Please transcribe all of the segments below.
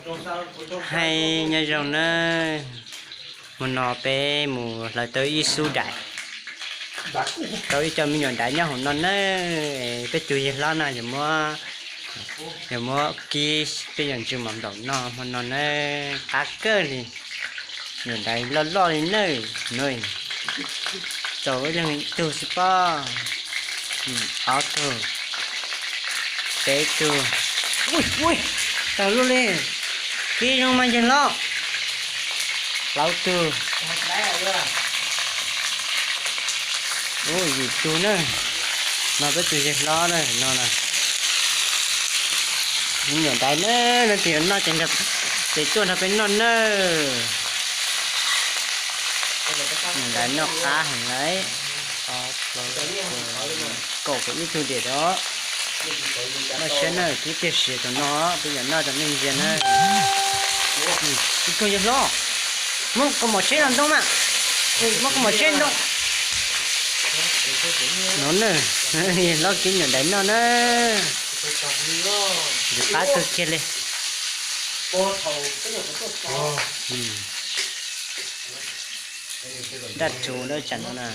Hais nyob zoo nawb, hmo no peb mus hlawv tau ib xub dais, tau ib co me nyuam dais nyob hauv no nawb. Peb tus yawg hlob no yuav muab, yuav muab kib peb yog ntsw mov nplaum noj hmo no nawb, qab kawg li. Nyuam dais loj loj li nawb, no txaus ib leeg ib tug xwb pob. Ob tug, peb tug, ui, txaus luaj li. Kib zoo mas yawg hlob. Plaub tug, ub, yim tug na. No peb tus yawg hlob na no na. Me nyuam dais na, leej twg yuav noj ces, ces tuaj nrog peb noj nawb. Nyuam dais noj qab heev lawm. Kaum kaum ib tug diam os. Noj siab na, kib tiag siav tus no, peb yuav noj rau nej ntsia na. Ib tug yawg hlob, muab kaus mom tsheb los ntoo mas, muab kaus mom tsheb ntoo. No na, yawg hlob kib nyuam dais noj na. Ntxim qab kawg kiag li. Daj rhuv dab tsam no na.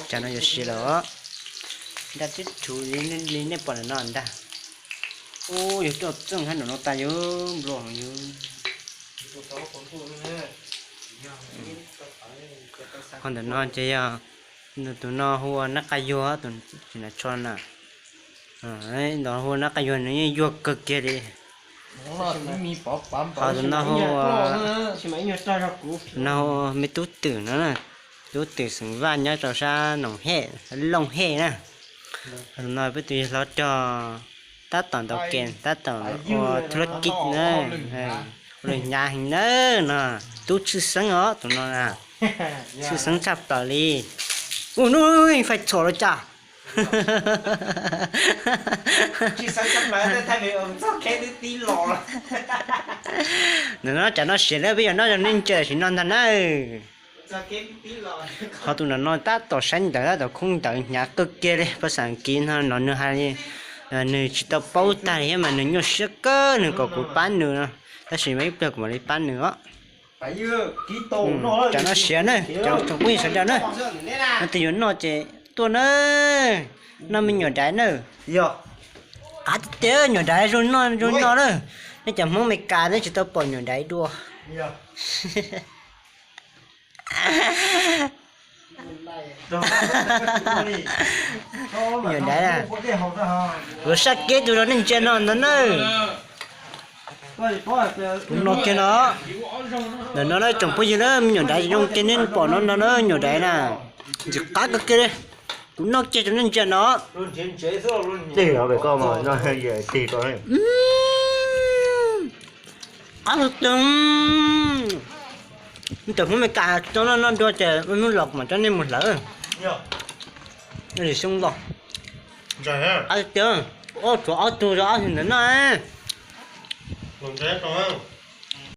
Tsam no yuav siav lawm os. Daj tib rhuv li nej pom ntawm no ntag. Ub, yog tuaj txeej hab nram no tas yog nplua heev yog. Ho ntawm no ces yog tus no hu ua nab qa yuag, tus tsis na tsho na. Ntawm hu ua nab qa yuag, nws yeej yuag kawg kiag li. Ho tus no hu ua, tus no hu ua me tub twm no na, tub twm xeem Vaj nyob rau sab Noom Hej, Looj Hej na. Ho tus no peb tus yawg hlob rog tab tom ntaus game, tab tom ua thub lab kij na, ua lwm hnyav heev na no. Tub tshwj xeeb os tus no na, tshwj xeeb tshaj plaws li. Ua, nub fais txhom los cas. Ntawm no tsam no siav na, peb yog noj zoo nej ntsia tam sim no ntag na. Ho tus no no tab tom saib ntawv, tab tom khoob ntawv hnyav kawg kiag li, pab xav kiv no no nws hais, nws tsis tau paub tag li thiab mas nws nyuaj siab kawg, nws kom kuv pab nws no, tab sis mas ib pliag kuv mam li pab nws os. Tsam no siav na, cov tsoom phooj ywg sawv daws na, leej twg yuav noj ces tuaj na, noj me nyuam daiv na. Qab tiag tiag, nyuam daiv zoo noj zoo noj na. Nej cov Hmoob Amelikas nej tsis tau pom nyuam daiv dua. Nyuam daiv, luag saj kiab tus no nej ntsia no ntag na. Kuv no kiag no, ntawm no na tsoom phooj ywg na, me nyuam daiv zoo kiag nej pom no no na, nyuam daiv na, ntxim qab kawg kiag li. Kuv noj kiag rau nej ntsia no. Qab tiag tiag. Cov Hmoob Amelikas tsis tau noj noj dua ces hnub los kuv mam coj nej mus hlawv. Xyoo los. Qab tiag tiag. Tshuav ob tug, ob tug ntawm no.